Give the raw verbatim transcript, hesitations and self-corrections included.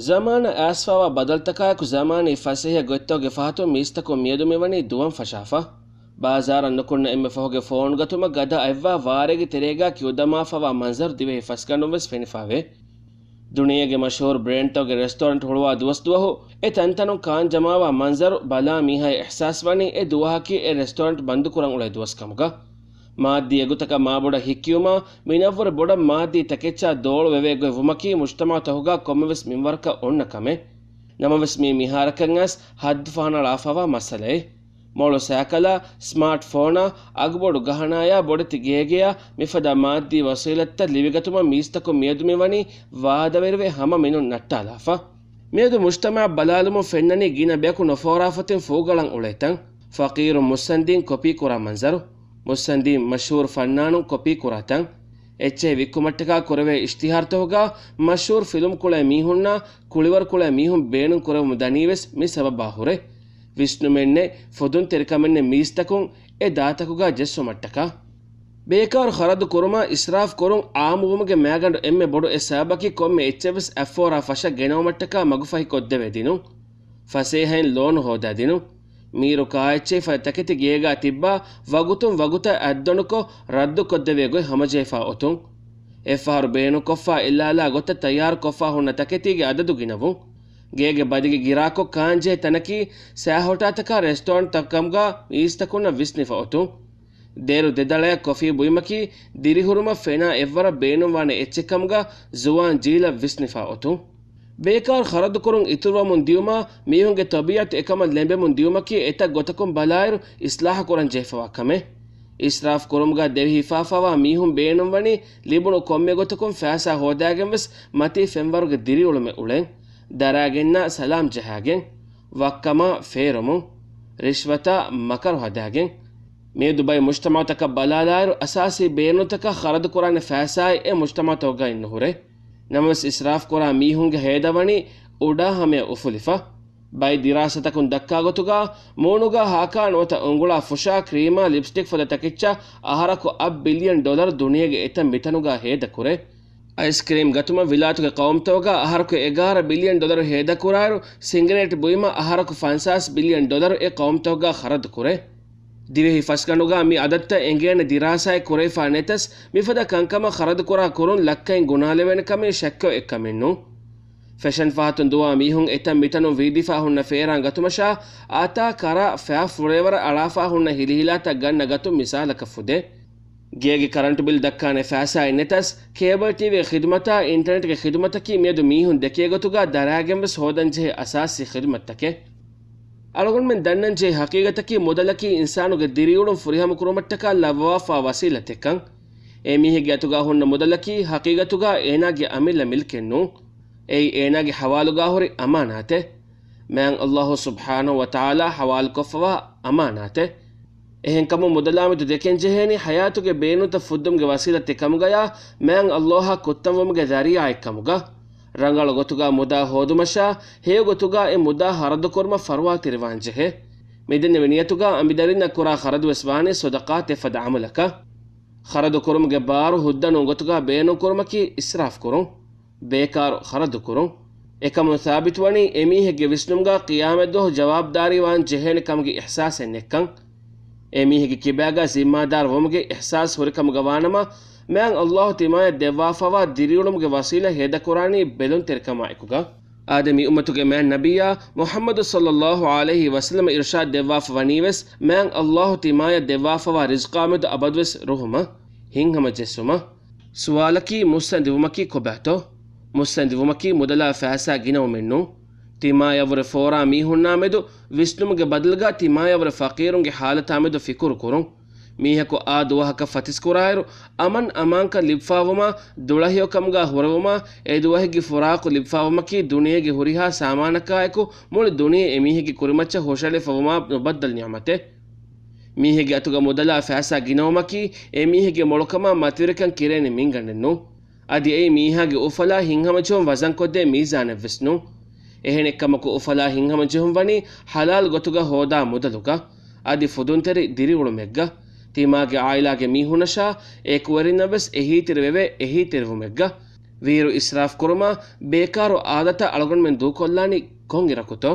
ޒަމާނަށް އައިސްފަވާ ބަދަލުތަކާއެކު ޒަމާނީ ފަސޭހަ ގޮތްތަކުގެ ފަހަތުން މީސްތަކުން މިއަދު މިވަނީ ދުވަން ފަށާފަ. ބާޒާރަށް ނުކުންނަ އެންމެ ފަހުގެ ފޯނު ގަތުމަށް ގަދަ އަތްވާ ވާރޭގެ ތެރޭގާ ކިއުދަމާފަވާ މަންޒަރު ދިވެހި ފަސްގަނޑުން ވެސް ފެނިފަވޭ. ދުނިޔޭގެ މަޝްހޫރު ބްރޭންޑްތަކުގެ ރެސްޓޯރެންޓް ހުޅުވާ ދުވަސްދުވަހު އެ ތަންތަނުން ކާން ޖަމާވާ މަންޒަރު ބަލާ މީހާގެ އިޙްސާސް ވަނީ އެ ދުވަހަކީ އެ ރެސްޓޯރެންޓް ބަންދުކުރަން އުޅޭ ދުވަސް ކަމުގަ. މާއްދީ އެގޮތަކަށް މާބޮޑަށް ހިއްކިވުމާ، މިނަށްވުރެ ބޮޑަށް މާއްދީ ތަކެއްޗާ ދޯޅު ވެވޭ ގޮތް ވުމަކީ މުޖްތަމަޢުތަކުގާ ކޮންމެވެސް މިންވަރަކަށް އޮންނަ ކަމެއް. ނަމަވެސް މީ މިހާރަކަށް އައިސް ހައްދު ފަހަނަޅާފަވާ މައްސަލައެއް. މޮޅު ސައިކަލާ، ސްމާޓް ފޯނާ، އަގުބޮޑު ގަހަނާޔާ، ބޮޑެތި ގޭގެޔާ، މިފަދަ މާއްދީ ވަސީލަތްތައް ލިބިގަތުމަށް މީސްތަކުން މިއަދު މިވަނީ ވާދަވެރިވެ ހަމަ މިނުން ނައްޓާލާފަ. މިއަދު މުޖްތަމަޢަށް ބަލާލުމުން ފެންނަނީ ގިނަ ބަޔަކު ނުފޯރާފަތިން ފޫގަޅަން އުޅޭ ތަން. ފަޤީރުން މުއްސަނދީން ކޮޕީ ކުރާ މަންޒަރު. މުއްސަނދީން މަޝްހޫރު ފަންނާނުން ކޮޕީ ކުރާ ތަން. އެއްޗެހި ވިއްކުމަށްޓަކާ ކުރެވޭ އިޝްތިހާރުތަކުގާ މަޝްހޫރު ފިލުމް ކުޅޭ މީހުންނާ ކުޅިވަރު ކުޅޭ މީހުން ބޭނުން ކުރެވުމުން ދަނީވެސް މި ސަބަބާ ހުރެ. ވިސްނުމެއްނެތް ފުދުންތެރިކަމެއްނެތް މީސްތަކުން އެ ދާތަކުގާ ޖެއްސުމަށްޓަކާ. ބޭކާރު ޚަރަދު ކުރުމާ އިސްރާފް ކުރުން އާއްމުވުމުގެ މައިގަނޑު އެންމެ ބޮޑު އެއް ސަބަބަކީ ކޮންމެ އެއްޗެއްވެސް އަތްފޯރާ ފަށަށް ގެނައުމަށްޓަކާ މަގުފަހިކޮށްދެވޭ ދިނުން. ފަސޭހައިން ލޯނު ހޯދާ ދިނުން. މީރު ކާއެއްޗެހި ފަދަ ތަކެތި ގޭގާ ތިއްބާ ވަގުތުން ވަގުތަށް އަތްދޮނުކޮށް ރައްދުކޮށްދެވޭ ގޮތް ހަމަޖެހިފާ އޮތުން. އެއްފަހަރު ބޭނުންކޮށްފާ އެއްލާލާ ގޮތަށް ތައްޔާރުކޮށްފާ ހުންނަ ތަކެތީގެ އަދަދު ގިނަވުން. ގޭގެ ބަދިގެ ގިރާކޮށް ކާންޖެހޭ ތަނަކީ ސައިހޮޓާތަކާ ރެސްޓޯރެންޓްތަކުގަ މީސްތަކުންނަށް ވިސްނިފަ އޮތުން. ދޭރު ދެދަޅަޔަށް ކޮފީ ބުއިމަކީ ދިރިހުރުމަށް ފެނާ އެއްވަރަށް ބޭނުންވާނެ އެއްޗެއްކަމުގަ ޒުވާން ޖީލަށް ވިސްނިފާ އޮތުން. ބޭކާރު ޚަރަދުކުރުން އިތުރުވަމުން ދިޔުމާ، މީހުންގެ ތަބީޢަތު އެކަމަށް ލެނބެމުން ދިޔުމަކީ އެތައް ގޮތަކުން ބަލާއިރު އިސްލާހު ކުރަން ޖެހިފަވާ ކަމެއް. އިސްރާފް ކުރުމުގަ ދެވި ހިފާފަވާ މީހުން ބޭނުންވަނީ ލިބުނު ކޮންމެ ގޮތަކުން ފައިސާ ހޯދާގެން ވެސް މަތީ ފެންވަރުގެ ދިރިއުޅުމެއް އުޅެން. ދަރާގެންނާ ސަލާމް ޖަހާގެން. ވައްކަމާ ފޭރުމުން. ރިޝްވަތާ މަކަރު ހަދާގެން. މިއަދު ބައެއް މުޖްތަމަޢުތަކަށް ބަލާލާއިރު އަސާސީ ބޭނުންތަކަށް ޚަރަދުކުރާނެ ފައިސާއެއް އެ މުޖްތަމަޢުތަކުގައި ނުހުރޭ. ނަމަވެސް އިސްރާފްކުރާ މީހުންގެ ހޭދަވަނީ އުޑާ ހަމަޔަށް އުފުލިފަ. ބައެއް ދިރާސާތަކުން ދައްކާ ގޮތުގަ، މޫނުގަ ހާކާ ނުވަތަ އުނގުޅާ ފުށާ ކްރީމާ ލިޕްސްޓިކް ފަދަ ތަކެއްޗާ އަހަރަކު އަށް ބިލިއަން ޑޮލަރު ދުނިޔޭގެ އެތައް މިތަނުގަ ހޭދަކުރޭ. އައިސްކްރީމް ގަތުމަށް ވިލާތުގެ ޤައުމުތަކުގަ އަހަރަކު އެގާރަ ބިލިއަން ޑޮލަރު ހޭދަކުރާއިރު، ސިނގިރޭޓް ބުއިމަށް އަހަރަކު ފަންސާސް ބިލިއަން ޑޮލަރު އެ ޤައުމުތަކުގަ ޚަރަދުކުރޭ. ދިވެހި ފަސްގަނޑުގަ މި އަދަދުތައް އެނގޭނެ ދިރާސާއެއް ކުރެވިފާ ނެތަސް، މިފަދަ ކަންކަމަށް ޚަރަދުކުރާ ކުރުން ލައްކައިން ގުނާލެވޭނެ ކަމީ ޝައްކެއް އެއްކަމެއް ނޫން. ފެޝަން ފަހަތުން ދުވާ މީހުން އެތައް މިތަނުން ވީދިފާ ހުންނަ ފޭރާން ގަތުމަށާ، އާތާ ކަރާ ފައި ފުރޭވަރަށް އަޅާފާ ހުންނަ ހިލިހިލާތައް ގަންނަ ގަތުން މިސާލަކަށް ފުދޭ. ގޭގެ ކަރަންޓު ބިލް ދައްކާނެ ފައިސާއެއް ނެތަސް، ކޭބަލް ޓީވީގެ ޚިދުމަތާ އިންޓަރނެޓްގެ ޚިދުމަތަކީ މިއަދު މީހުން ދެކޭ ގޮތުގަ ދަރާގެން ވެސް ހޯދަންޖެހޭ އަސާސީ ޚިދުމަތްތަކެއް. އަޅުގަނޑުމެން ދަންނަންޖެހޭ ހަޤީގަތަކީ މުދަލަކީ އިންސާނުގެ ދިރިއުޅުން ފުރިހަމަކުރުމަށްޓަކާ ލައްވަވާފާ ވަސީލަތެއްކަން. އެ މީހެއްގެ އަތުގަ ހުންނަ މުދަލަކީ ހަޤީގަތުގަ އޭނާގެ އަމިއްލަ މިލްކެއް ނޫން. އެއީ އޭނާގެ ހަވާލުގަ ހުރި އަމާނާތެއް. މާތް ﷲ ސުބްޙާނަހޫ ވަތަޢާލާ ޙަވާލުކޮށްފަވާ އަމާނާތެއް. އެހެންކަމުން މުދަލާމެދު ދެކެންޖެހޭނީ ޙަޔާތުގެ ބޭނުންތައް ފުއްދުމުގެ ވަސީލަތެއް ކަމުގަޔާ، މާތް ﷲއާ ކުއްތަންވުމުގެ ޒަރީޢާއެއް ކަމުގަ. ރަނގަޅު ގޮތުގަ މުދާ ހޯދުމަށާ، ހެޔޮ ގޮތުގަ އެ މުދާ ޚަރަދުކުރުމަށް ފަރުވާތެރިވާންޖެހޭ. މިދެންނެވި ނިޔަތުގަ އަނބިދަރިންނަށް ކުރާ ޚަރަދުވެސް ވާނީ ޞަދަޤާތެއް ފަދަ ޢަމަލަކަށް. ޚަރަދުކުރުމުގެ ބާރު ހުއްދަނޫން ގޮތުގަ ބޭނުންކުރުމަކީ އިސްރާފްކުރުން. ބޭކާރު ޚަރަދުކުރުން. އެކަމުން ސާބިތުވަނީ، އެމީހެއްގެ ވިސްނުމުގަ ޤިޔާމަތްދުވަހު ޖަވާބުދާރީވާން ޖެހޭނެ ކަމުގެ އިޙްސާސެއް ނެއްކަން. އެމީހެއްގެ ކިބާގަ ޒިންމާދާރު ވުމުގެ އިޙްސާސް ހުރިކަމުގަ ވާނަމަ، މާތް ﷲ ތިމާޔަށް ދެއްވާފަވާ ދިރިއުޅުމުގެ ވަސީލަ ހޭދަކުރާނީ ބެލުންތެރިކަމާއެކުގަ. އާދެ، މި އުއްމަތުގެ މާތް ނަބިއްޔާ މުޙައްމަދު ޞައްލައްލާހު ޢަލައިހި ވަސައްލަމަ އިރުޝާދު ދެއްވާފަ ވަނީވެސް، މާތް ﷲ ތިމާޔަށް ދެއްވާފަވާ ރިޒްޤާމެދު އަބަދުވެސް ރުހުމަށް، ހިތްހަމަޖެއްސުމަށް. ސުވާލަކީ، މުއްސަނދިވުމަކީ ކޮބާތޯ؟ މުއްސަނދިވުމަކީ މުދަލާ ފައިސާ ގިނަވުމެއްނޫން. ތިމާޔަށްވުރެ ފޯރާ މީހުންނާމެދު ވިސްނުމުގެ ބަދަލުގަ ތިމާޔަށްވުރެ ފަޤީރުންގެ ޙާލަތާމެދު ފިކުރުކުރުން. މީހަކު އާ ދުވަހަކަށް ފަތިސްކުރާއިރު، އަމަން އަމާންކަން ލިބިފާވުމާ، ދުޅަހެޔޮކަމުގަ ހުރެވުމާ، އެދުވަހެއްގެ ފުރާޤު ލިބިފާވުމަކީ ދުނިޔޭގެ ހުރިހާ ސާމާނަކާއެކު މުޅި ދުނިޔެ އެމީހެއްގެ ކުރިމައްޗަށް ހުށައެޅިފަވުމާ މުބައްދަލު ނިޢުމަތެއް. މީހެއްގެ އަތުގަ މުދަލާ ފައިސާ ގިނަވުމަކީ، އެމީހެއްގެ މޮޅުކަމާ މަތިވެރިކަން ކިރޭނެ މިންގަނޑެއްނޫން. އަދި އެއީ މީހާގެ އުފަލާ ހިތްހަމަޖެހުން ވަޒަންކޮށްދޭ މީޒާނެއްވެސް ނޫން. އެހެނެއްކަމަކު، އުފަލާ ހިތްހަމަޖެހުން ވަނީ ޙަލާލް ގޮތުގަ ހޯދާ މުދަލުގަ. އަދި ފުދުންތެރި ދިރިއުޅުމެއްގަ. ތިމާގެ ޢާއިލާގެ މީހުންނަށާ އެކުވެރިންނަށްވެސް އެހީތެރިވެވޭ އެހީތެރިވުމެއްގަ. ވީއިރު އިސްރާފް ކުރުމާ ބޭކާރު އާދަތައް އަޅުގަނޑުމެން ދޫކޮށްލާނީ ކޮން އިރަކުތޯ؟